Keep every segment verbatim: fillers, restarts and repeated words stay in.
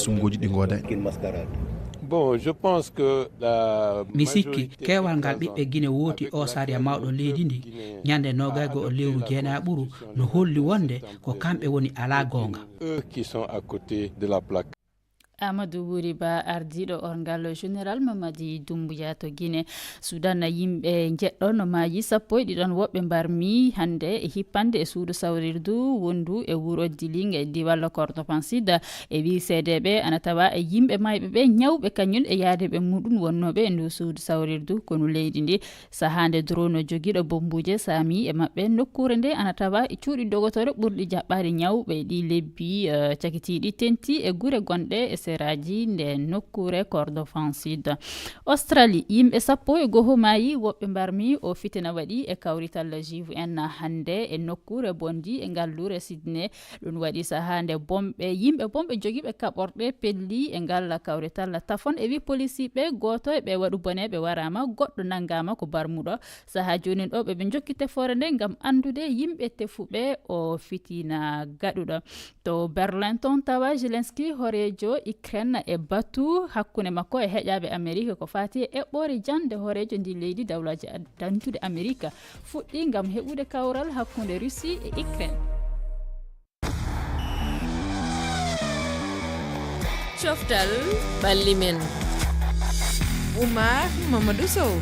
Sunnguuji ɗi ngoodaani. Bon, je pense que la Mi sikki keewal ngal ɓiɓɓe Gine wooti o sariya mawɗo leydi ndi ñande noogaygo o lewru jeenaɓuru no holli wonde ko kamɓe woni alaa goonga. Eux qui sont à côté de la plaque. Amadou Wuri Ba, ardiiɗo orngal général Mamadi Doumbouya to Guinée. Sudan, yimɓe njeɗɗo no maayi, sappo e ɗiɗon woɓɓe mbarmi hannde e hippande e suudu sawrirdu wondu e wuro Diling e diwal Kordofan Sud. E wi seedeeɓe ana tawa e yimɓe mayɓe ɓe ñawɓe kañum e yaadeeɓe muɗum wonnooɓe e ndu suudu sawrirdu konu leydi ndi. Sahaa nde drone jogiiɗo bombuuje saami e maɓɓe, nokkuure nde ana tawa e cuuɗi dogotoro ɓurɗi jaɓɓaade ñaw ɓe ɗi lebbi eh, cakitiiɗi tenti e gure gonɗe e seraaji nde nokkuure Kordofan Sud. Australie, yimɓe sappo e goho maayi, woɓɓe mbarmi o fitina waɗi e kawrital G V N hannde e nokkuure Bondi e ngalluure Sydney. Ɗum waɗi sahaa nde bomɓe, yimɓe bomɓe jogiiɓe kaɓorɗe pelli e ngal kawrital tafon e wi polisiiɓe, gooto e ɓe waɗu boneeɓe waraama, goɗɗo nanngaama ko barmuɗo. Sahaa joonin ɗo ɓe ɓe njokki tefoore nde ngam anndude yimɓe tefuɓe o fitina gaɗuɗo. To Berlin toon tawa Zelensky horeejo Ukraine e batu hakkunde makko e heƴaaɓe Amerique ko faati e eɓɓoore jannde horeejo ndi leydi dawlaaji dantude Amerique fuɗɗi ngam heɓude kawral hakkunde Russie e Ukraine. Coftal ɓalli men. Oumar Mamadou Sow.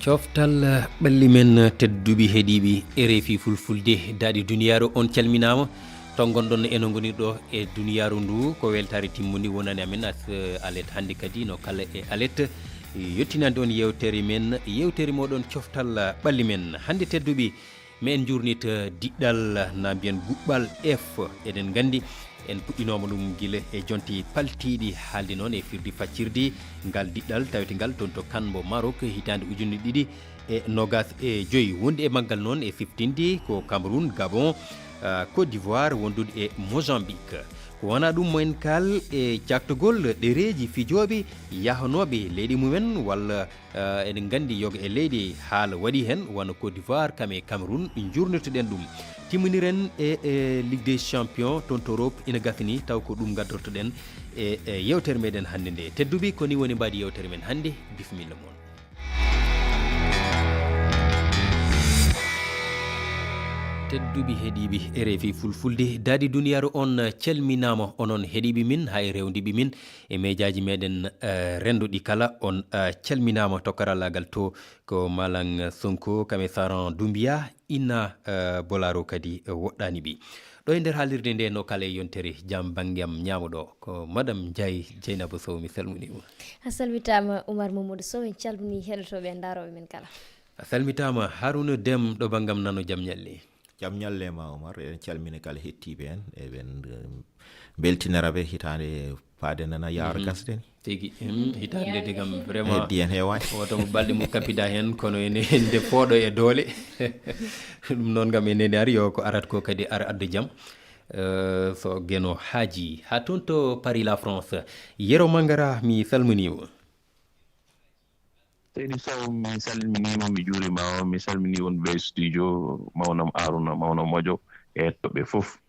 Coftal ɓalli men tedduɓe heɗiiɓe R F I Fulfulde, daaɗi duniyaaru on calminaama. To ngonɗon eno ngoni ɗo e duniyaaru ndu, ko weltaare timmunde wonani amen as alet hannde kadi no kala e alet. Yettinande on yeewtere men, yeewtere mooɗon coftal ɓalli men. Hannde tedduɓe, me en njuurnit diɗɗal na mbiyen guɓɓal F. Eɗen nganndi en puɗɗinooma ɗum gila e jonte paltiiɗi, haalde noon e firdi faccirdi ngal diɗɗal tawetengal toon to Kanmbo Maroc hitaande ujunere ɗiɗi e noogaas e joy. Wondi e maggal noon e siftinde ko Cameroun, Gabon, ah, Côte d'Ivoire wondude e Mozambique. Ko wonaa ɗum mo en kaal e caaktogol ɗereeji fijooɓe yahanooɓe leyɗe mumen walla, ah, eɗen nganndi yoga e leyɗe haala waɗi heen wano Côte d'Ivoire kam e Cameroun, njuurnirtoɗen ɗum. Timminiren e, e Ligue des Champions toon to Europe ina gasa ni, taw ko ɗum ngaddortoɗen e, e yeewtere meɗen hannde nde. Tedduɓe, ko ni woni mbaadi yeewtere men hannde. Bisimilla mon. Tedduɓe heɗiiɓe R F I Fulfulde, daaɗi duniyaaru on calminaama, onon heɗiiɓe min, hay rewndiiɓe min e mejaaji meɗen, eh, rennduɗi kala, on, eh, calminaama. To karallaagal to ko Malang Sonko, Kame Saran Doumbia, Inna, eh, Bolaro kadi, eh, woɗɗaani ɓe. Ɗo e nder haalirde nde no kala e yontere jam bannge am ñaamo ɗo. Ko Madame Ndiaye Dieynaba Sow, mi salminiima. A salmitaama Oumar Mamadou Sow, en calminii heɗotooɓe e ndaarooɓe men kala. A salmitaama Harouna Dème ɗo banngam nano, jam ñalli. Jam ñalle ma Oumar, eɗen calmina kala heɗtiiɓe en, eɗen, eh, mbeltinira ɓe hitaande faade nana yaara gasde ni. Tigi, hitaande de kam vraiment heddi en heewaani. Woto mo balɗe mum kapida heen, kono ene nde fooɗo e doole. Ɗum noon kam ene ari yo ko arat ko kadi ar adda jam. Eh, so geno haaji. Haa toon to Paris, la France. Yero Mangara, mi salminiima. Seydi Sow, mi salminiima, mi juuriima, mi salminii wonɓe e studio, mawnam Arouna, mawnam Moƴo, e heɗtooɓe fof.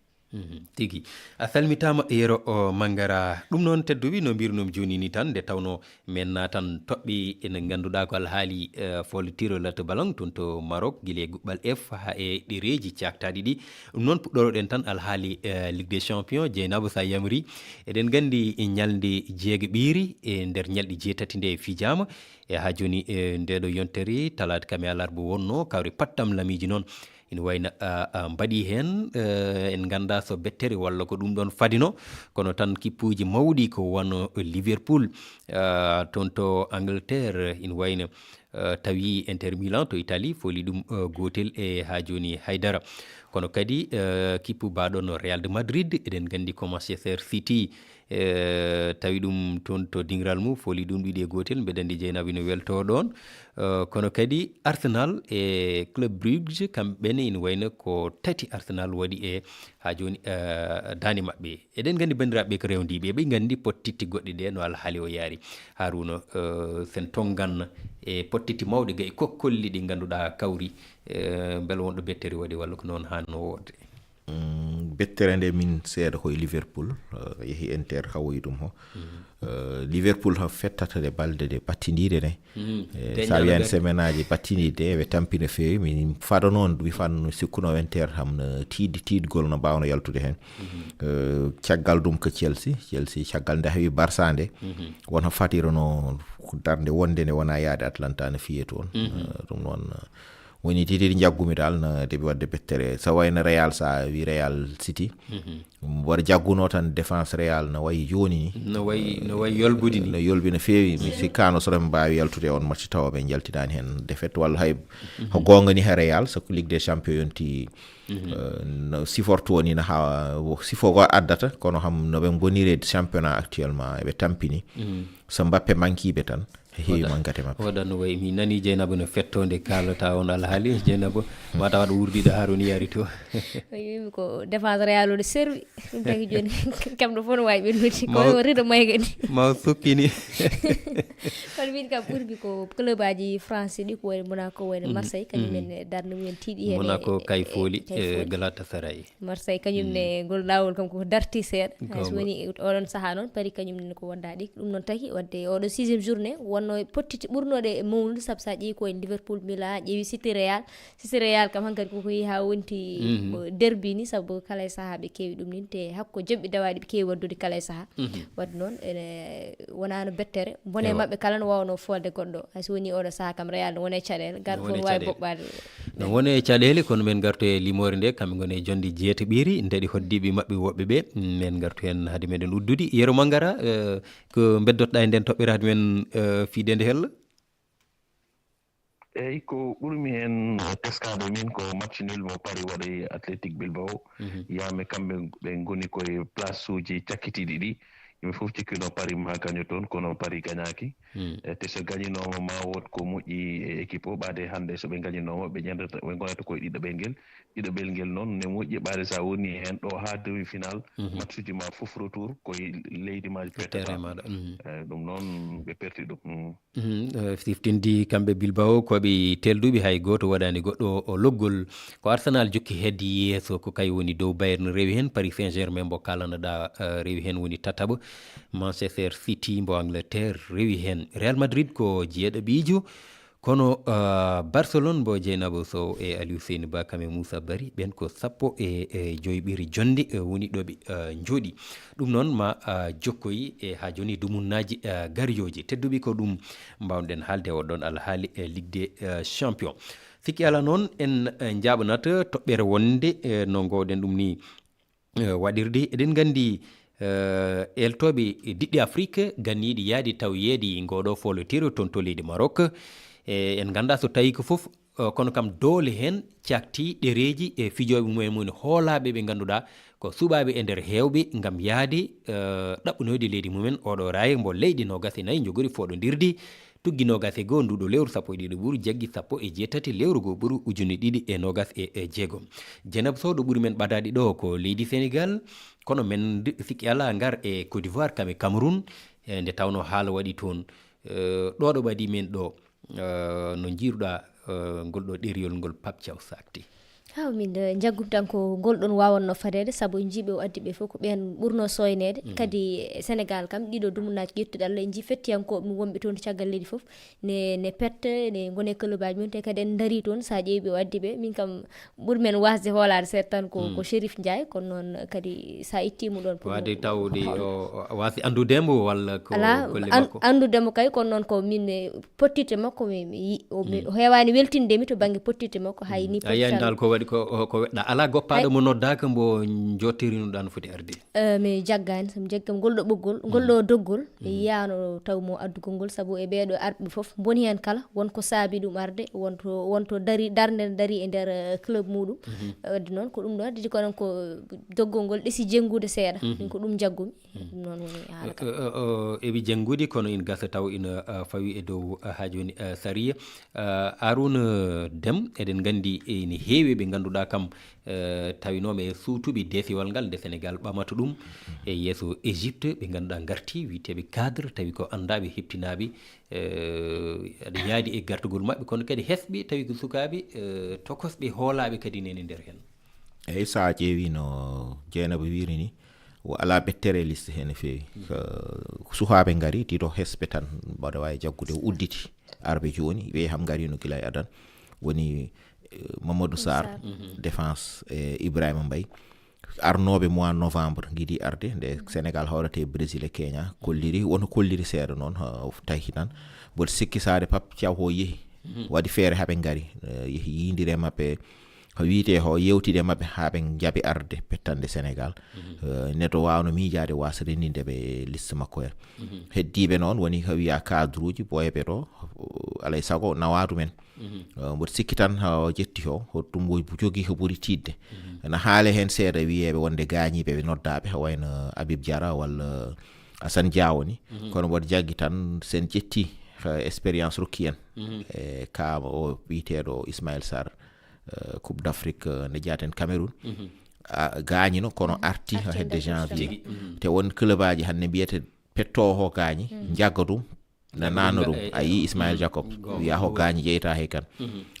Tigi. A salmitaama Yero o Mangara. Ɗum noon tedduɓe, no mbiirunoo-mi jooni ni tan, nde tawnoo men naatan toɓɓe ene ngannduɗaa ko alhaali, eh, foolotiro lato ballon toon to Maroc, gila e guɓɓal F haa e ɗereeji caaktaaɗi ɗi. Ɗum noon puɗɗoroɗen tan alhaali, eh, Ligue des Champions, Dieynaba sa yamri. Eɗen nganndi ñalnde jeegaɓiire e nder ñalɗi jeetati nde fijaama. E haa jooni e ndeɗo yontere talaata kam e alarba wonno, kawri pattam lamiiji noon. Ina wayno, ah, ah, mbaɗi heen, eh, en nganndaa so bettere walla ko ɗum ɗoon fadino, kono tan kippuuji mawɗi ko wano Liverpool, ah, toon to Angleterre, ina wayno, eh, tawi Inter Milan to Italie fooli ɗum, eh, gootel e haa jooni haydara. Kono kadi, eh, kippu baaɗo no Real de Madrid, eɗen nganndi ko Manchester City, eh, tawi ɗum toon to dingiral mum, fooli ɗum ɗiɗi e gootel, mbeɗa anndi Dieynaba ina weltoo ɗoon. Eh, kono kadi Arsenal e Club Brugge, kamɓe ne ina wayno ko tati Arsenal waɗi e haa jooni, eh, daande maɓɓe. Eɗen nganndi banndiraaɓe ko rewndiiɓe, ɓe nganndi pottitti goɗɗe ɗe no alhaali o yaari. Harouna, eh, sen tonngan e pottitti mawɗe gay kokkolli ɗi ngannduɗaa kawri, eh, mbela wonɗo bettere waɗi walla ko noon haanno woodde. Mm, bettere nde min seeɗa koye Liverpool, eh, yehi Inter hawoyi ɗum ho. Eh, Liverpool ha fettata de balde de battindiɗe ne. Eh, sa wiyani semaine aji battindiɗe, ɓe tampi no feewi. Min fada noon, mi fan sikkuno Inter ham no tiiɗi tiiɗgol no mbawno yaltude hen. Eh, caggal ɗum ko Chelsea, Chelsea caggal nde heewi Barça nde. Won ha fatirono darde wonde nde wona yaade Atlanta no fiye toon. Eh, ɗum noon, eh, woni titiri jaggumi dal no deɓi wadde bettere. So wayno Real, sa wi Real City. Mboɗo jagguno tan défense Real no wayi joni ni. No wayi, no wayi yolbude ni. No yolbi no feewi. Mi sikkano so ɓe mbawi yaltude on match tawa ɓe jaltinani hen défaite walla hay ko gonga ni ha Real, so ko Ligue des Champions yonti, eh, no siforto woni no ha, sifo go addata, kono ham no ɓe bonire championnat actuellement eɓe tampini. So Mbappe mankiɓe tan, heewi mankate maɓɓe. Oɗon no wayi, mi nani Jeynaba no fetto nde kaalata on alhaali. Jeynaba, mataw aɗa wurdiɗo Harouna Yari to. Wimi ko défense Real o ɗo servi. Ɗum tagi joni, kam ɗo fof no wawi ɓennude. Ko rido mayga ni. Ma sukkini. Kono min kam ɓurmi ko club aji France ɗi, ko wayno Monaco, wayno Marseille, kañum en darde mumen tiiɗi hen. Monaco e, kay e, fooli, kay e, fooli. Galatasaray. Marseille kañum ne ngol laawol kam ko darti seeɗa. Hay so woni oɗon sahaa noon, Paris kañum ne ko wondaɗi. Ɗum noon taki wadde oɗo sixième journée wonno pottiti ɓurnoɗe e mawnude, sabu sa ƴeewi ko en Liverpool, Milan, ƴeewi City, Real. City, Real kam hankadi koko yeehi ha wonti, eh, derby ni, sabu kala e sahaa ɓe keewi ɗum nin, te hakko jomɓi dawaɗi ɓe keewi waddude kala e sahaa. Wadde noon ene wonano bettere, bone maɓɓe kala no wawno folde goɗɗo. Hay so woni oɗo sahaa kam Real no wone caɗele, gar fof no wawi boɓɓade. No wone caɗele, kono men gartu e limoore nde, kamɓe ngoni e jonde jeetaɓiire, ndaɗi hoddiiɓe maɓɓe woɓɓe ɓe, men gartu hen hade meɗen uddude. Yero Mangara, eh, ko beddotoɗa e nden toɓɓere hade men, eh, fiide nde hella? Eyyi, ko ɓurmi heen teskaade min ko match nul mo Paris waɗi Athletic Bilbao. Yahme kamɓe ɓe ngoni koye place uji cakkitiiɗi ɗi. Yimɓe fof cikkino Paris ma gaño toon, kono Paris gañaaki. E te so gañinooma ma wood ko moƴƴi e équipe o, ɓaade hannde so ɓe gañinooma ɓe ƴentata, ɓe ngonata koye ɗiɗaɓel ngel. Ɗiɗaɓel ngel noon ne moƴƴi ɓaade so a woni heen ɗo haa demi-finale, match uji ma fof retour koye leydi ma pettata. Eyi, ɗum noon ɓe perti ɗum. Mhm, eh, siftindi kamɓe Bilbao ko ɓe telduɓe, hay gooto waɗaani goɗɗo o loggol. Ko Arsenal jokki heddi yeeso, ko kay woni dow. Bayern rewi heen, Paris Saint-Germain mbo kaalanoɗa, eh, rewi heen woni tataɓo. Manchester City mbo Angleterre rewi heen. Real Madrid ko jeeɗaɓiijo, kono, eh, Barcelone mbo Jeynaba Sow e Aliou Seyni Ba kam e Moussa Bari, ɓen ko sappo e, e joyɓiri jonde, eh, woni ɗo ɓe, eh, njooɗi. Ɗum noon ma, ah, jokkoyi e haa jooni dumunnaaji, ah, gariyooji. Tedduɓe, ko ɗum mbaawnoɗen haalde e oɗon alhaali e Ligue des, ah, Champions. Sikki alaa noon, en, eh, njaaɓnat toɓɓere wonde, eh, no ngoowɗen ɗum ni, eh, waɗirde. Eɗen nganndi, eh, eeltooɓe diɗɗi Afrik ganniiɗi yahde tawoyeede ngooɗoo foolotiro toon to leydi Maroc. Eh, en nganndaa so tawii ko fof, eh, kono kam doole heen cakti ɗereeji e fijooɓe mumen, moni hoolaaɓe ɓe ngannduɗaa ko suɓaaɓe e nder heewɓe ngam yahde, eh, ɗaɓɓanoyde leydi mumen. Oɗo raaya mbo leyɗe noogas e nayi njogori fooɗondirde, tuggi noogas e goo nduɗo lewru sappo e ɗiɗi ɓuru jaggi sappo e jeetati lewru goo ɓuru ujunere ɗiɗi e noogas e, e jeegom. Jeynaba Sow, ɗo ɓuri men ɓadaade ɗo ko leydi Senegal, kono men ndi-, sikki alaa ngar e Côte d'Ivoire kam e Cameroun, eh, nde tawnoo haala waɗi toon, eh, ɗo ɗo ɓadii men ɗo. Eh, no njiiruɗaa, eh, ngol ɗo ɗeriyol ngol Pape Thiaw Sakti? Haw min, eh, njaggumi tan ko ngol ɗon waawanno fadeede, sabu en njii ɓe o addi ɓe fof ko ɓeen ɓurnoo sooyneede. Kadi e Senegal kam, ɗiɗo dumunnaaji ƴettuɗi Allah, en njii fettiyankooɓe mum wonɓe toon to caggal leydi fof, ne, ne pette, ne ngoni e clubaaji mum, te kadi en ndarii toon, so a ƴeewi ɓe o addi ɓe. Min kam, ɓuri men waasde hoolaade seeɗa tan ko, ko Chérif Ndiaye, kono noon kadi so a ittii mo ɗoon, waade tawde o, o waasi anndude mo walla ko golle makko? Alaa, anndude mo kay, kono noon ko min, eh, pottirte makko mi, mi yi-, o, mi, o heewaani weltinde mi to bannge pottirte makko, hay ni. A yiyaani dal ko waɗi ko, ko weɗɗa. Alaa goppaaɗo mo noddaaka mbo njottirinoɗaa no foti arde? Eh, mi jaggaani, so mi jaggii kam ngol ɗo ɓoggol, ngol ɗo doggol, mi yiyaano taw mo addugol ngol, sabu e ɓeeɗo arɓe fof, mboni heen kala, won ko saabi ɗum arde, won to, won to dari, darnde ne dari e nder, eh, club muɗum. Eh, wadde noon ko ɗum ɗo additi, kono ko doggol ngol ɗesi jenngude seeɗa. Min ko ɗum njaggumi. Ɗum noon woni haala kam. Eh, eh, eh, eɓi jenngude, kono ina gasa taw ina, eh, fawi e dow, eh, haa jooni, eh, sariya. Eh, Arouna Deme, eɗen nganndi ene heewi ɓe ngannduɗaa kam, eh, tawinooɓe e suutuɓe deesiwal ngal nde Senegal ɓamata ɗum e yeeso Égypte, ɓe ngannduɗaa ngarti, wiyeteeɓe cadre, tawi ko anndaaɓe, heptinaaɓe, eh, aɗa yaadi e gartugol maɓɓe, kono kadi hesɓe, tawi ko sukaaɓe, eh, tokosɓe, hoolaaɓe kadi nani nder heen. Eyi, so a ƴeewi no Jeynaba wiri ni, o alaa ɓettere e liste he no feewi. Ko suhaaɓe ngari, ɗiɗo hesɓe tan mbaɗa waawi jaggude, o udditi arɓe jooni, ɓe ham ngari no gila e adan. Woni, eh, Mamadou Sarr, Sarr. Défense, e Ibrahima Mbaye. Arnooɓe mois novembre ngiɗi arde, nde Sénégal hawrata e Brésil e Kenya, kolliri, won kolliri seeɗa noon, ha, tawi tan. Mboɗo sikki saare Pape Thiaw o yehi, waɗi feere haɓe ngari, eh, yehi yindire maɓɓe, ko wiyetee ko yewtide maɓɓe haa ɓe njaɓi arde pettande Sénégal. Eh, neɗɗo waawno miijaade waasa renndinde ɓe e liste makko en. Heddiiɓe noon woni ko wiya cadre uji, boyeɓe ɗo, alay sago nawa ɗumen. Eh, mboɗo sikki tan, ha o ƴetti o, hoɗum o jogii ko ɓuri tiiɗde. Na haale heen seeɗa wiyeeɓe wonde gaañiiɓe ɓe noddaaɓe, ko wayno Habib Diarra walla Assane Diao ni. Kono mboɗo jaggi tan, sen ƴetti, eh, expérience rokki en. E ka o wiyeteeɗo Ismaël Sarr, eh, Coupe d'Afrique, eh, nde jaaten Cameroun. A, gaañino, kono arti ha hedde janvier. Tigi. Te won club aji hannde mbiyete petto o gaañi, jagga ɗum, na nano ɗum. A yii Ismaël Jacob, wiya ko gaañi, jeyta he kan.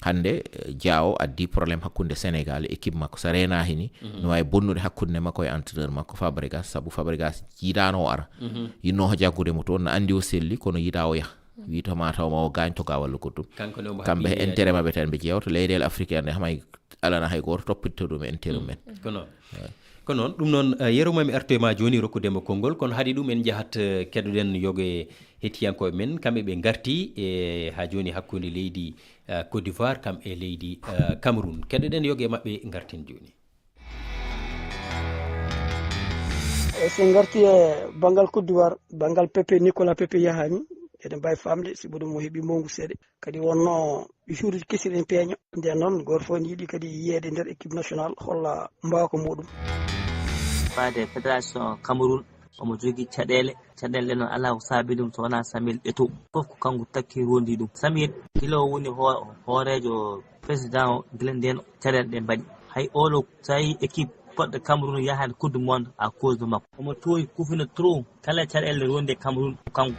Hannde, eh, Diao addi problème hakkunde Sénégal e équipe makko. So reena hini, no waawi bonnude hakkunde makko e entraîneur makko Fabregas, sabu Fabregas yiɗaano o ara. Yinno ko jaggude mo toon, na anndi o selli, kono yiɗa o yaha. Wi to ma taw ma o gaañ to ga walla goɗɗum. Kamɓe he intérêt maɓɓe tan ɓe ƴeewta. Leyɗeele Afrique en ɗe, hamay alana hay gooto toppitto ɗum e intérêt mum en. Ko noon. Ko noon, ɗum noon, eh, Yero, ma mi artoy ma jooni rokkude mo konngol, kono haɗi ɗum en njahat, eh, keɗoɗen yoge hettiyankooɓe men, kamɓe ɓe ngarti, eh, haa jooni hakkunde leydi, eh, Côte d'Ivoire, kam e leydi, eh, Cameroun. Keɗoɗen yoge maɓɓe ngarten jooni. E so en ngarti e banngal Côte d'Ivoire, banngal Pepe, Nicolas Pepe yahaani, eɗen mbaawi faamde sibu ɗum o heɓi mawngu seeɗa. Kadi wonno juuɗe kesi ɗen peeña. Nden noon, gooto fof ene yiɗi kadi yiyeede nder équipe nationale, holla mbaawka muɗum. Faade e fédération Cameroun, omo jogii caɗeele. Caɗeele ɗe noon alaa ko saabi ɗum so wonaa Samuel Eto'o. Fof ko kanko takki rondi ɗum. Samuel, gila o woni ho-, hooreejo président o, gila nden caɗeele ɗe mbaɗi. Hay oɗo, so tawi équipe poɗɗo Cameroun yahaade Coupe du Monde à cause de makko. Omo toowi kufina trop. Kala caɗeele wonde Cameroun ko kanko.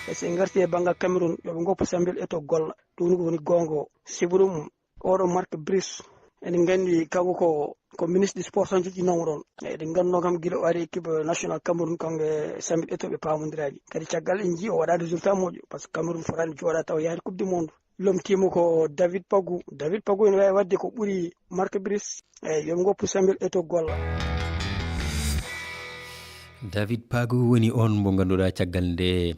E so en ngarti e banngal Cameroun, yo ɓe ngoppu Samuel Eto'o golla. Ɗum ko woni goonga o. Sibu ɗum, oɗo Marc Brice, eɗen nganndi kanko ko, ko ministre du sport tan jogii namo ɗoon. Eɗen nganndunoo kam gila o ari équipe national Cameroun, kanko e Samuel Eto'o ɓe paamondiraani. Kadi caggal en njii o waɗaani résultat moƴƴo, par ce que Cameroun fotaani jooɗaade taw yahaani Coupe du Monde. Lomtiima ko David Pagu. David Pagu ene waawi waɗde ko ɓuri Marc Brice. Eyi, yo ɓe ngoppu Samuel Eto'o golla. David Pagu woni on mo ngannduɗaa caggal nde,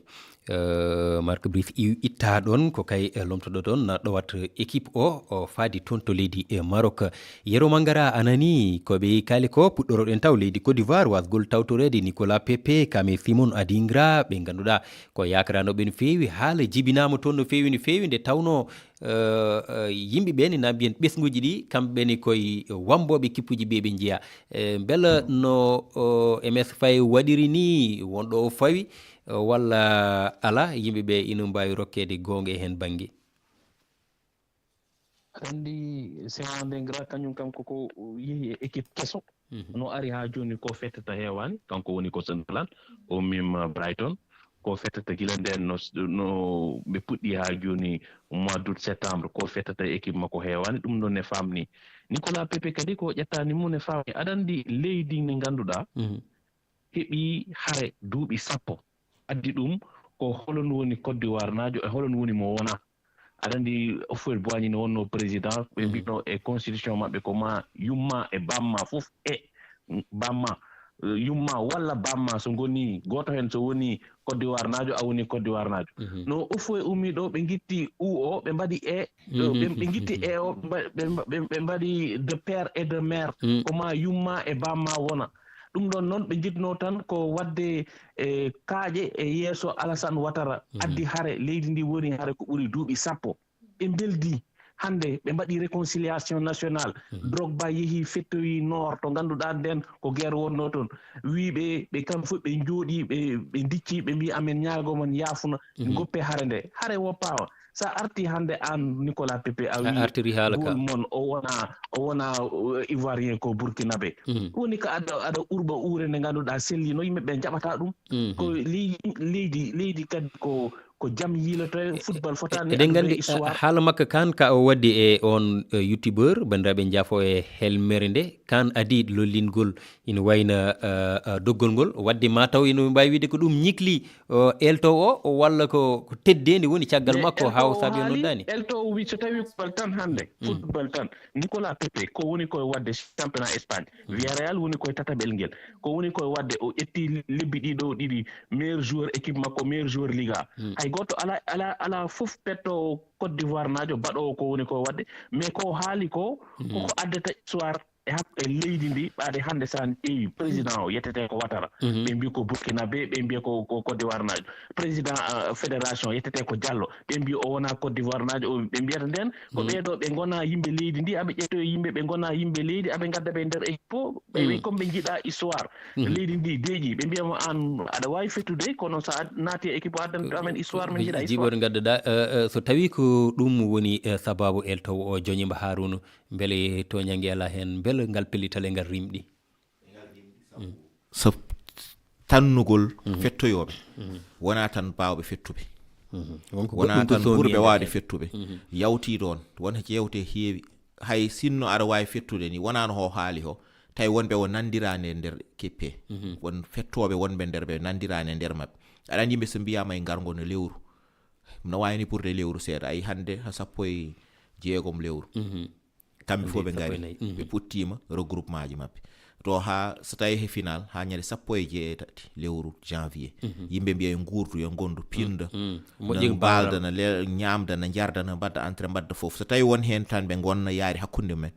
eh, Marc Brice iw-, itta ɗon, ko kay, eh, lomtoɗo ɗon na ɗowat équipe o, o faadi toon to leydi e Maroc. Yero Mangara, a nani ko ɓe kaali ko, puɗɗoroɗen taw leydi Côte d'Ivoire, wasgol tawtoreede Nicolas Pepe, Kame Simon Adingra, ɓe ngannduɗaa ko yaakaraanooɓe no feewi, haala jibinaama toon no feewi, no feewi, nde tawnoo, eh, eh, yimɓe ɓe ne na mbiyen ɓesnguuji ɗi, kamɓe ne koye wambooɓe kippuuji ɓe ɓe njeyaa. Eh, mbela no, o, M S Faye waɗiri ni, wonɗo o fawi, eh, walla alaa, yimɓe ɓe ina mbaawi rokkeede goonga e heen bannge? Aɗa anndi, Simon Adingra, kañum kam koko yehi e équipe keso. Mhm. No ari haa jooni ko fettata heewaani, kanko woni coach en plan, o mim Brighton. Ko fettata gila ndeen no, no ɓe puɗɗi haa jooni mois d'août, septembre, ko fettata e équipe makko heewaani, ɗum ɗoon ne faamni. Nicolas Pepe kadi ko ƴettaani mum ne faamni. Aɗa anndi leydi ndi ngannduɗaa, mhm, heɓi hare duuɓi sappo. Addi ɗum ko holon woni Côte d'Ivoire naajo e holon woni mo wonaa. Aɗa anndi Houphouët-Boigny ne wonno président, ɓe, mhm, mbino e constitution maɓɓe ko ma yumma e bamma fof e bamma, eh, yumma walla bamma so ngoni gooto heen, so woni Côte d'Ivoire naajo, a woni Côte d'Ivoire naajo. Mhm. No Houphouët ummi ɗo, ɓe ngitti u o, ɓe mbaɗi e, mhm, ɓe, ɓe ngitti e o, ɓe mba-, ɓe mba-, ɓe, ɓe mbaɗi de père et de mère, mhm, ko ma yumma e bamma wona. Ɗum ɗon noon ɓe njiɗno tan ko waɗde, eh, kaaƴe e yeeso Alassane Ouattara. Mhm. Addi hare, leydi ndi woni hare ko ɓuri duuɓi sappo. Ɓe mbeldi. Hannde ɓe mbaɗi réconciliation nationale. Mhm. Drogba yehi fettoyi Nord to ngannduɗaa nden ko guerre wonno toon. Wii ɓe, ɓe kam fof ɓe njooɗi, ɓe, ɓe ndicci, ɓe mbii amen ñaago mon yaafuna, mhm, ngoppe hare nde. Hare woppaama. Sa arti hannde aan Nicolas Pepe a, a wii artiri haala ka. Goal mon o wona, o wona, uh, Ivoirien ko Burkinabe. Mhm. Woni ka aɗa, aɗa urɓa uure nde ngannduɗaa selli no yimɓe ɓe njaɓata ɗum. Mhm. Ko ley-, leydi, leydi kadi ko, Ko jam yiiloto e football, fotaani eɗen nganndi histoire. Haala makka kan ka o waddi e on youtubeur, banndiraaɓe njaafo e helmere nde kan adii lollingol ina wayna doggol ngol, wadde ma taw ina mbaawi wiide ko ɗum ñikli elto o, walla ko teddeendi woni caggal makko haa o saabi o noddaani. Elto o wi so tawi football tan hannde, football tan, Nicolas Pepe ko woni koye wadde championnat Espagne, Villarreal woni koye tataɓel ngel, ko woni koye wadde o ƴetti lebbi ɗiɗo ɗiɗi meilleur joueur équipe makko, meilleur joueur liga. Hay gooto ala ala ala fof petto Côte d'Ivoire naajo baɗoowo ko woni ko wadde, mais ko haali ko koko addata histoire e hak e leydi ndi. Ɓaade hannde so a ƴeewi président o yettete ko Ouattara, ɓe mbi ko Burkina be, ɓe mbiya ko ko Côte d'Ivoire naajo. Président fédération yettete ko Diallo, ɓe mbi o wona Côte d'Ivoire naajo, ɓe mbiyata nden ko ɓeeɗo ɓe ngona yimɓe leydi ndi, aɓe ƴetto e yimɓe ɓe ngona yimɓe leydi, aɓe ngadda ɓe nder équipe o, ɓe wi comme ɓe njiɗa histoire leydi ndi deeƴi, ɓe mbiyamo an aɗa wawi fettude, kono sa naati e équipe o addanta amen histoire, min njiɗa histoire. Jiɓoto gaddoɗa. So tawi ko ɗum woni sababu eltowo o joñima Haruna, beele toñange ala hen, beele ngal pellital e ngal rimɗi? So tannugol fettoyooɓe wonaa tan baawɓe fettuɓe, wonaa tan ɓurɓe waawde fettuɓe. Yawtii ɗoon, won jeewte heewi. Hay sinno aɗa waawi fettude ni, wonaa no ho haali ho, tawi wonɓe o nanndiraani e nder kippe. Won fettooɓe wonɓe nder ɓe nanndiraani e nder maɓɓe. Aɗa anndi yimɓe so mbiyaama e ngarngo no lewru, no waawi ni ɓurde lewru seeɗa, ayi hannde ha sappo e jeegom lewru. Kamɓe fof ɓe ngari, ɓe puttiima regroupement ji maɓɓe. To haa so tawi he final haa ñande sappo e jeetati lewru janvier, yimɓe mbiya yo nguurdu, yo ngondu, pinda, no mbaalda, no le- ñaamda, no njarda, no mbadda entrée, mbadda fof. So tawi won heen tan ɓe ngonna yaari hakkunde men,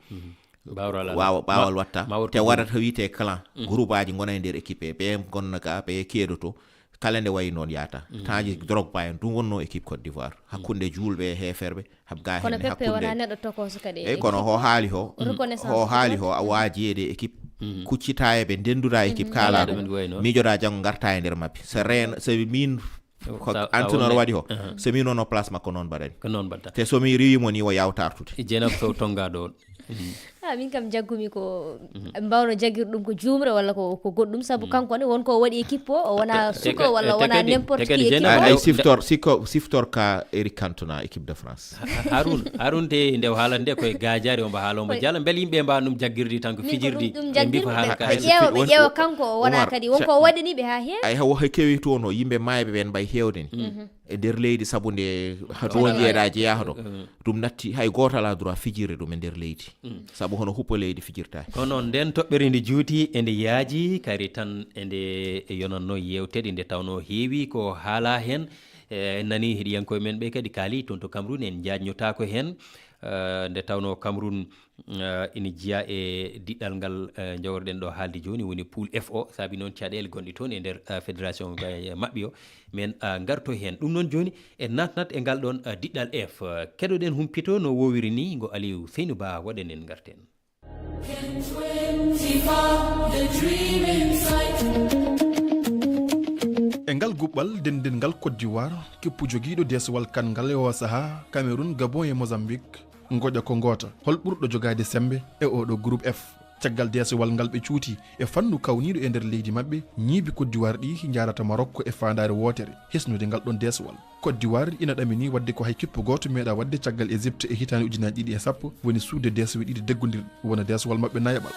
waawa ɓaawal watta, te waɗata wiyte clan, groupe aji ngona e nder équipe, ɓe ngonna ka, ɓe keedoto. Kala nde wayi noon yaata. Tanji Drogba en ɗum wonno équipe Côte d'Ivoire, hakkunde juulɓe e heeferɓe, habga kono hen e peppe hakkunde wona neɗɗo tokoso kadi. Eyi, kono ho haali ho, ho haali ho a waajeede équipe, kuccita e ɓe, ndenduda équipe, kaala ɗum, miijoɗa janngo ngarta e nder maɓɓe. So reen so min ko entraîneur waɗi ho, so min wonno place makko, noon mbaɗani. Ko noon mbaɗta. Te so mi riwimo ni o yawta artude. Jenab Sow tongaɗo on. Ah, min kam jaggumi ko mbawno jaggir ɗum ko juumre walla ko ko goɗɗum, sabu kanko ne won ko waɗi équipe o, o wona suko walla wona n'importe qui équipe. Ay siftor siko siftor ka Eric Cantona équipe de France. Harun harun de nde o haalata nde koye gajari, omo haala omo jala, mbele yimɓe mbawa ɗum jaggirde tan ko fijirde. Ɓe mbi ko haala ka ɓe ƴeewa ɓe ƴeewa kanko o wona kadi won ko waɗani ɓe ha heewi. Ay hawa he kewi toon o yimɓe mayɓe ɓen mbay hewde ni e nder leydi, sabu nde to jeeɗa jeeya hoto, ɗum natti, hay gooto alaa droit fijirde ɗum e nder leydi, sabu hono huppo leydi fijirtaaki. Kono nden toɓɓere nde juuti e nde yaaji, kadi tan e nde yonatno yeewteede, nde tawnoo heewi ko haalaa heen. En nanii heɗiyankooɓe men ɓe kadi kaali toon to Cameroun, en njaajnotaako heen. Nde tawnoo Cameroun ina jeyaa e diɗɗal ngal njogorɗen ɗo haalde jooni, woni poule F o, saabi noon caɗeele gonɗe toon e nder fédération maɓɓe o, men ngarto heen. Ɗum noon jooni en naatnat e ngal ɗoon diɗɗal F. Keɗoɗen humpito no woowiri ni ngo Aliou Seynou Ba waɗanen, ngarten. E ngal guɓɓal denndingal Côte d'Ivoire, kippu jogiiɗo deesowal kan ngal e oo sahaa, Cameroun, Gabon e Mozambique ngoƴa ko ngoota. Hol ɓurɗo jogaade semmbe e ooɗoo groupe F? Caggal deesowal ngal ɓe cuuti e fannu kawniiɗo e nder leydi maɓɓe, ñiibi Côte d'Ivoire ɗii njaarata Marokko e faandaare wootere hesnude ngal ɗoon deesowal. Côte d'Ivoire ina ɗaminii waɗde ko hay kippu gooto meeɗaa waɗde caggal Égypte e hitaande ujunaaji ɗiɗi e sappo, woni suuɗde deesowe ɗiɗi deggondirɗe wona deesowal maɓɓe nayaɓal.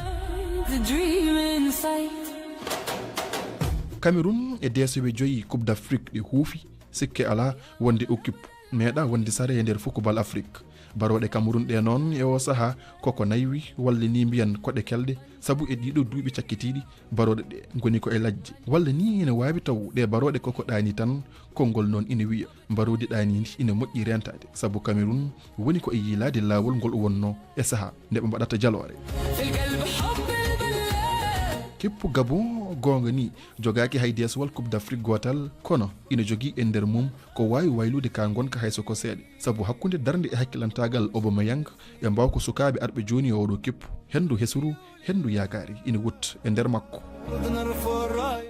Cameroun e deesowe joyi Coupe d'Afrique ɗe huufi, sikke alaa wonde o kippu meeɗaa wonde sare e nder fukubal Afrik. Barooɗe Cameroun ɗee noon e oo sahaa koko naywi, walla nii mbiyen koɗe kelɗe, sabu e ɗiiɗoo duuɓi cakkitiiɗi barooɗe ɗee ngoni ko e lajje. Walla nii ina waawi taw ɗee barooɗe koko ɗaanii tan, konngol noon ina wiya mbaroodi ɗaaniindi ina moƴƴi reentaade, sabu Cameroun woni ko e yiilaade laawol ngol wonnoo e sahaa nde ɓe mbaɗata jaloore. Kippu Gabon, goonga nii, jogaaki hay deesowal Coupe d'Afrique gootal, kono ina jogii e nder mum ko waawi waylude ka ngonka hay so ko seeɗa, sabu hakkunde darnde e hakkilantaagal Aubameyang e mbaawka sukaaɓe arɓe jooni e ooɗoo kippu, henndu hesru, henndu yaakaari ina wutta e nder makko.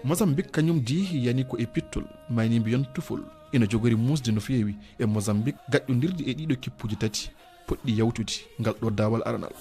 Mozambique kañum dii yani ko e pittol, maa ni mbiyon tufol, ina jogori muusde no feewi e Mozambique gaƴƴondirde e ɗiiɗoo kippuuji tati potɗi yawtude ngal ɗoo daawal aranal.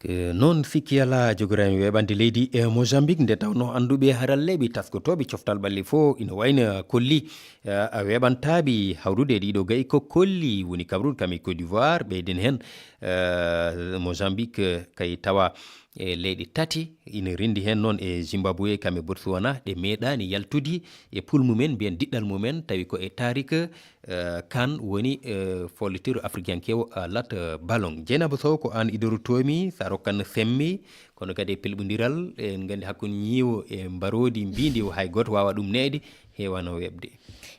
E, noon sikki alaa, jogoraami weeɓande leydi e Mozambique, nde tawnoo annduɓe haralleeɓe taskotooɓe coftal ɓalli fof ina wayno kolli, e, a weeɓantaaɓe hawrude e ɗiɗo gayi ko kolli woni Cameroun kam e Côte d'Ivoire, ɓeyden heen, e, Mozambique, e, kay tawa e leyɗe tati ina renndi heen noon e Zimbabwe kam e Botswana, ɗe meeɗaani yaltude e poule mumen, mbiyen diɗɗal mumen, tawi ko e tarik, eh, kan woni, eh, follitiiɗo afrikankeewo, eh, Lat, eh, Ballon. Jeynaba Sow, ko aan idorotoomi, sa rokkan sembe, kono kadi e pelɓondiral, en nganndi hakkunde ñiiwo e mbaroodi mbiindi o hay gooto waawa ɗum neeɗde, heewaano weeɓde.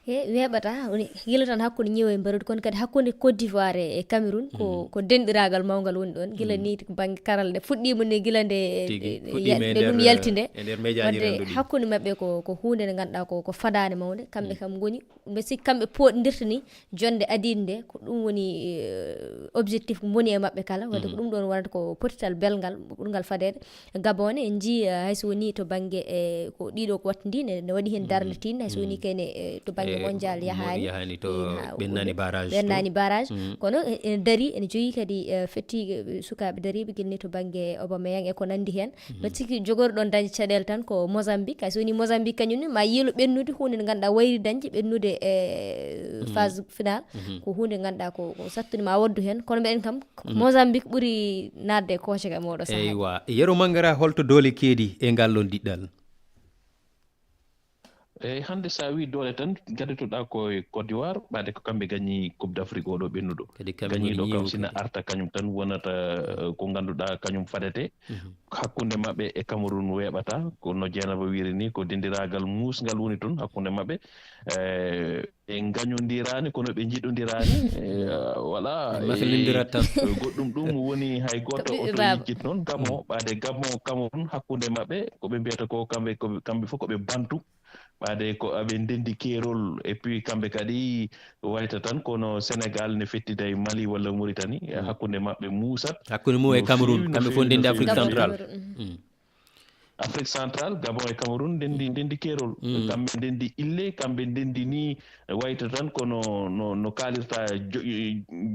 He, weeɓata, woni gila tan hakkunde ñiiwo e mbaroodi, kono kadi hakkunde Côte d'Ivoire e Cameroun, ko, ko denɗiraagal mawngal woni ɗoon. Gila ni ko bannge karalɗe fuɗɗiima ni, gila nde, Tigi, nde, fuɗɗiima e nde nder, ɗum yalti nde. E nder mejaaji Wadde renndo ɗi. Hakkunde maɓɓe ko, ko huunde nde ngannduɗaa ko, ko fadaande mawnde. Kamɓe kam ngoni, mbe sikki kamɓe pooɗndirta ni, jonnde adiinde nde, ko ɗum woni, eh, objectif mo woni e maɓɓe kala, wadde ko ɗum ɗoon wonata ko pottital belngal ɓurngal fadeede. Gabon ne, en njii, eh, hay so woni to bannge, eh, ko ɗiɗo ko waɗti ndi, ne, ne waɗi heen darnde tiiɗnde, hay so woni kene, eh, to bannge mondial yahaani. Yahaani to ɓennaani barrage to. Ɓennaani barrage. Kono, eh, ene darii, ene jogii kadi, eh, fetti, eh, sukaaɓe dariiɓe, gila ni to bannge Aubameyang e ko nanndi heen. Mbeɗa sikki jogoriiɗo ɗoon dañde caɗeele tan ko Mozambique. Hay so woni Mozambique kañum ne, ma yiilo ɓennude huunde nde ngannduɗaa wayri dañde ɓennude e phase final. Ko huunde nde ngannduɗaa ko, ko sattude ma waddu heen. Kono mbeɗen kam, Mozambique ɓuri naatde e kooce ka mooɗo sahaa. Eywa. Yero Mangara, holto doole keedi e ngal ɗoon diɗɗal? Eyi, hannde so a wii doole tan, gaddotoɗaa ko e Côte d'Ivoire, ɓaade ko kamɓe gañi Coupe d'Afrique oɗo ɓennuɗo. Kadi kamɓe gañiiɗo kam sina arta kañum tan wonata, eh, ko ngannduɗaa kañum fadete. Hakkunde maɓɓe e Cameroun weeɓata, ko no Jeynaba wiiri ni, ko dendiraagal muusngal woni toon hakkunde maɓɓe. Eh, ɓe ngañondiraani, kono ɓe njiɗondiraani. Eh, voilà. Ɓe masalindirat tan. Eh, goɗɗum ɗum woni hay gooto oto yejjit noon. Gabon, ɓaade Gabon, Cameroun, hakkunde maɓɓe, ko ɓe mbiyata ko kamɓe, ko ɓe, kamɓe fof ko ɓe bantu. Ɓaade ko aɓe ndenndi keerol, et puis kamɓe kadi wayta tan kono Sénégal ne fettida e Mali walla Mauritanie, hakkunde maɓɓe muusat. Hakkunde mum e Cameroun, kamɓe fof ndenndi Afrique Centrale. Afrique Centrale, Gabon e Cameroun ndenndi, ndenndi keerol. Kamɓe ndenndi ille, kamɓe ndenndi ni wayta tan kono no, no kaalirta jo-,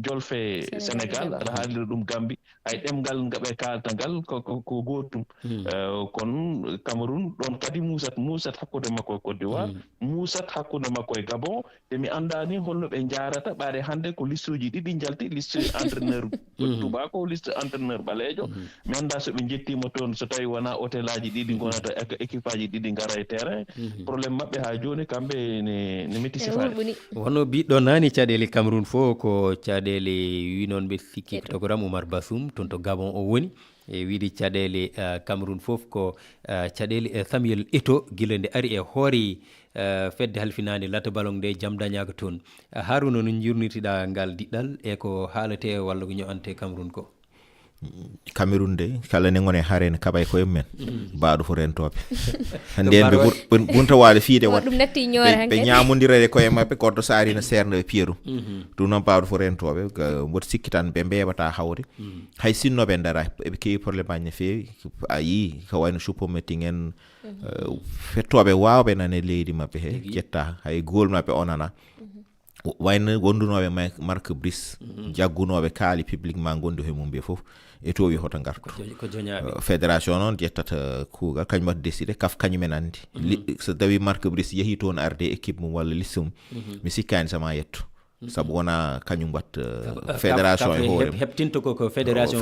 jolfe Sénégal, aɗa haalira ɗum Gambie. Hay ɗemngal nga ɓe kaalata ngal ko, ko, ko gootum. Eh, kono Cameroun ɗoon kadi muusat, muusat hakkunde makko e Côte d'Ivoire, muusat hakkunde makko e Gabon. Te mi anndaani holno ɓe njaarata, ɓaade hannde ko listuuji ɗiɗi njalti, liste entraîneur tubako, liste entraîneur ɓaleejo. Mi anndaa so ɓe njettiima toon, so tawi wonaa hôtelaaji ɗiɗi ngonata, ek-, équipeaji ɗiɗi ngara e terrain. Problème maɓɓe haa jooni, kamɓe ne, ne metti sifaade. Wonno biɗɗo naani caɗeele Cameroun fof ko caɗeele wi noon ɓe sikki ko togoram Oumar Bassoum, toon to Gabon o woni. E wiide caɗeele, eh, Cameroun fof ko, eh, caɗeele, eh, Samuel Eto'o gila nde ari e hoore, eh, fedde halfinaande Lat Ballon nde jam dañaaka toon. Eh, Harouna, no njurnitiɗaa ngal diɗɗal e ko haaletee walla ko ño'antee Cameroun ko? Cameroun de, kala ne ngone hare ne kaɓa e koye mumen. Baawɗo fof rentooɓe. Ndeen ɓe ɓur-, ɓur-, ɓurta waade fiide wonde ɓe, ɓe ñaamondira e koye maɓɓe, goɗɗo so ari no seernda ɓe piya ɗum. Ɗum noon baawɗo fof rentooɓe, ga-, mboɗo sikki tan ɓe mbeeɓata hawde. Hay sinno ɓe ndara, eɓe keewi problème aji no feewi. A yii, ko wayno Choupo-Moting en, eh, fettooɓe waawɓe nana e leydi maɓɓe he, ƴetta, hay gool maɓɓe o nana. Wayno wondunooɓe Ma-, Marc Brice, jaggunooɓe kaali publiquement ngondu he mum ɓe fof, e to wi hoto ngartu. Ko jo-, ko joñaaɓe. Eh, fédération noon ƴettata kuugal, kañum waɗi décidé, kaf kañum en anndi. Li-, so tawi Marc Brice yehi toon arde équipe mum walla liste mum, mi sikkaani sama yetto. Sabu wona kañum wat, eh, fédération e hoore mum. Heptinto ko, ko fédération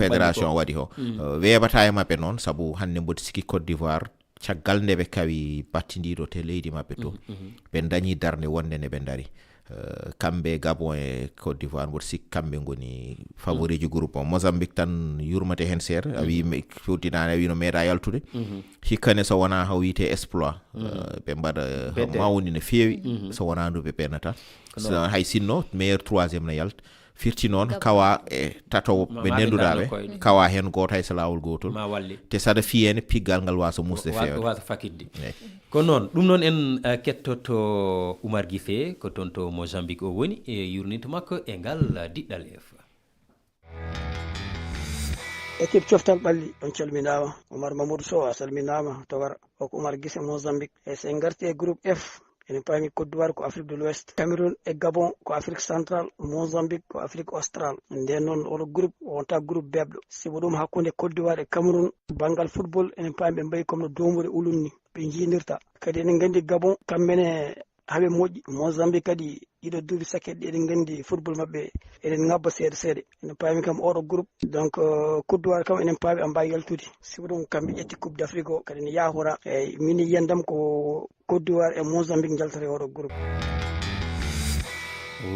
waɗi ko. Eh, weeɓata e maɓɓe noon, sabu hannde mboɗo sikki Côte d'Ivoire, caggal nde ɓe kawi battindiiɗo te leydi maɓɓe to, ɓe dañi darnde wonde nde ɓe ndari. Eh, kamɓe Gabon e Côte d'Ivoire, mboɗo sikki kamɓe ngoni favori ji groupe o. Mozambique tan yurmete heen seeɗa, a wii me-, fewtinaani, a wii no meeɗa yaltude. Hikka ne so wonaa haw wiyetee exploit, eh, ɓe mbaɗa mawni no feewi, so wonaa ndu ɓe ɓennata. So hay sinno meilleur troisième no yalta. Firti noon, kawa e tato ɓe ndenduɗaa ɓe, kawa heen gooto hay so laawol gootol. Te saɗa fiyee ne, piggal ngal waasa muusde feewde. Waasa fakitde. Eey. Ko noon, ɗum noon en, eh, kettoto Oumar Guissé, ko toon to Mozambique o woni, e yurminta makko e ngal, eh, diɗɗal F. Équipe Coftal Ɓalli, on calminaama. Oumar Mamadou Sow, a salminaama. To war o ko Oumar Guissé Mozambique. E so en ngarti e groupe F, Eɗen paami Côte d'Ivoire ko Afrique de l'Ouest, Cameroun e Gabon ko Afrique centrale, Mozambique ko Afrique australe. Nden noon, oɗo groupe wonta groupe beeɓɗo, sibu ɗum hakkunde Côte d'Ivoire e Cameroun, banngal football, eɗen paami ɓe mbayi comme no doomuure ulun ni, ɓe njiindirta. Kadi eɗen nganndi Gabon, kamɓe ne haɓe moƴƴi. Mozambique kadi, ɗiɗo duuɓi sakket ɗi eɗen nganndi football maɓɓe eɗen ŋabba seeɗa seeɗa. Eɗen paami kam oɗo groupe. Donc, euh, Côte d'Ivoire kam eɗen paami a mbawi yaltude. Sibu ɗum kamɓe ƴetti Coupe d'Afrique o, kadi ne yahora. Eyyi, min yiyandam ko Côte d'Ivoire e Mozambique njaltata e oɗo groupe.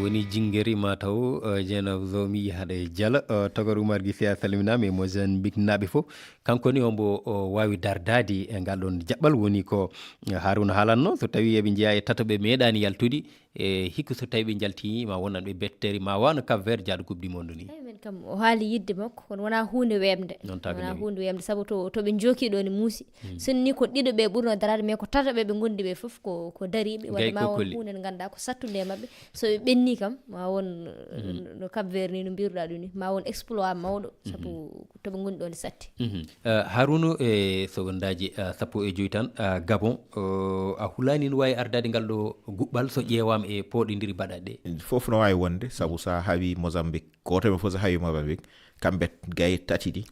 Woni jingeri ma taw, eh, Dieynaba Zo mi yahda e Jala, eh, Togor Oumar Guissé a salminaama e Mozambique naaɓe fof. Kanko ni ombo o waawi dardaade e ngal ɗon jaɓɓal, woni ko, eh, Harouna haalanno, so tawi eɓe njeya e tato ɓe meeɗaani yaltude, e hikka so tawi ɓe njalti ma wonanɓe bettere ma wano Cap Vert jaado Coupe du Monde ni. Eyi, min kam o haali yidde makko, kono wona huunde weeɓnde. Noon tagi wona huunde weeɓnde, sabu to, to ɓe njooki ɗo ne muusi. Hmm. Sinni ko ɗiɗo ɓe ɓurno daraade, mais ko tato ɓe ɓe ngondi ɓe fof ko, ko dariiɓe. Wadde ma won huunde nde ngannduɗaa ko sattunde e maɓɓe. So ɓe ɓenni kam, ma won, hmm, no Cap Vert ni no mbiruɗaa ɗum ni, ma won exploit mawɗo, sabu to ɓe ngoni ɗo ne satti. Mhm. Eh, Harouna, e sogondaaji, eh, sappo e joy tan, eh, Gabon, eh, a hulaani no waawi ardaade ngal ɗo guɓɓal so ƴeewaama e pooɗondiri baɗaɗe ɗe? Fof no waawi wonde, sabu so a hawii Mozambique, gooto e maɓɓe fof so hawii Mozambique, kamɓe gay tati ɗi,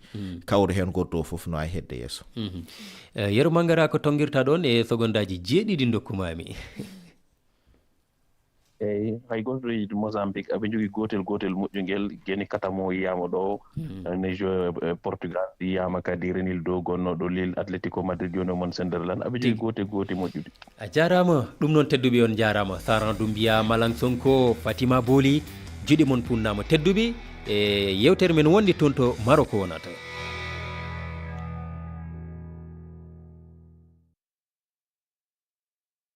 kawru heen gooto o fof no waawi heedde yeeso. Mhm. Eh, Yero Mangara, ko tonngirta ɗoon e sogondaaji jeeɗiɗi ndokkumaami? Eyi, hay gooto ɗo yiɗi Mozambique, aɓe njogii gootel gootel moƴƴungel. Geni Katamo yiyaama ɗo, Nejo, eh, Portugal yiyaama kadi, Renildo gonnooɗo Lille, Atletico Madrid jooni o mon Sunderland, aɓe njogii gootel gootel moƴƴude. A jaaraama. Ɗum noon, tedduɓe, on njaaraama. Saran Dumbiya, Malang Sonko, Fatima Boli, juuɗe mon punnaama. Tedduɓe, e yeewtere men wonde toon to Maroko wonata.